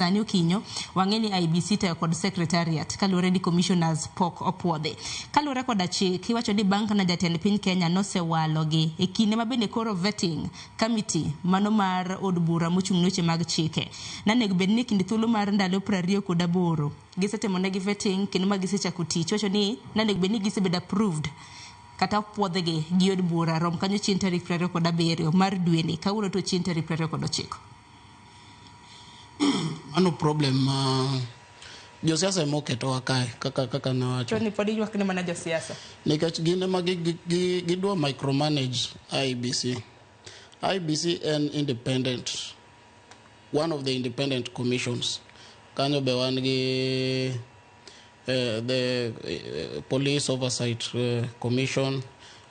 Sani okinyo wang'e ni IEBC itayo kod secretariat kaluwore ni commissioners pok opuodhi. Kaluwore koda chik, iwacho ni bang' kana jatend piny Kenya nosewalogi e kinde ma bende koro vetting committee mano mar od bura mochung' ne weche mag chike nanego bed ni kind thuolo mar ndalo 28 gisetimo negi vetting kendo ma gisechako tich. Iwacho ni nanego bed ni gisebedo approved kata opuodhgi gi od bura rom kanyo chieng' tarik 27 mar dweni kawuono to chieng' tarik 29. Mano problem ma josiasa ema oketowa kae kaka nawacho. Choni pod iywak ne mana josiasa. Nikech gin ema gidwa micromanage IEBC. IEBC en independent, one of the independent commissions. Kanyo be wan gi the Police Oversight Commission.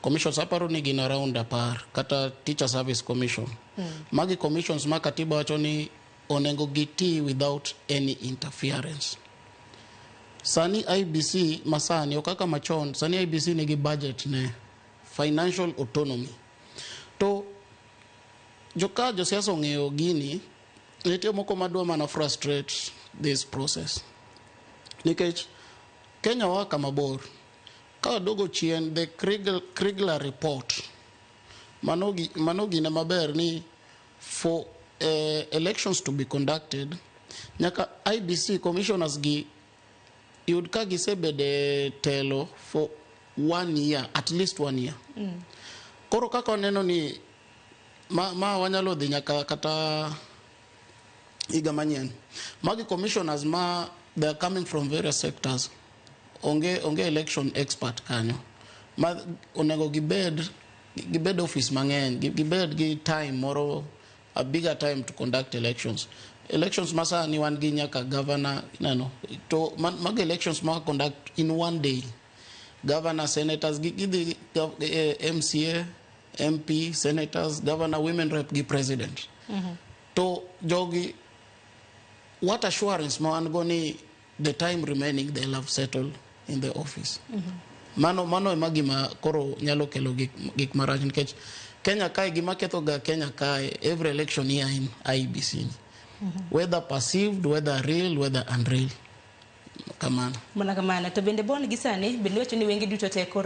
Commissions aparo ni gin around 10 kata Teacher Service Commission. Magi commissions ma katiba wacho ni onego giti without any interference. Sani IEBC masani ok kaka machon, sani IEBC nigi budget ne financial autonomy. To joka josiasa ong'eyo gini, nitie moko madwa mana frustrate this process. Nikech Kenya waa kama bor. Ka waduogo chien, the Kriegler report, mano gine maber ni for elections to be conducted, nyaka IEBC commissioners gi yud ka gisebede telo for one year, at least one year. Koro kaka waneno ni ma wanyalo dhi nyaka kata higa manyien. Magi commissioners ma they are coming from various sectors. Onge election expert kanyo. Ma onego gibed office mang'eny, gibed gi time moro, a bigger time to conduct elections. Elections masani wan gi nyaka governor, ineno, to mago elections ma conduct in one day. Governor, senators, gidhi MCA, MP, senators, governor, women rep gi president. To jogi, what assurance ma wan go ni the time remaining they'll have settled in the office? Mano ema gima koro nyalo kelo gik marach nikech Kenya kae gima ketho ga Kenya kae every election year in IEBC ni. Whether perceived, whether real, whether unreal. Kamano. Mana kamano. To bende bon gi sani bende wacho ni wenge duto te koro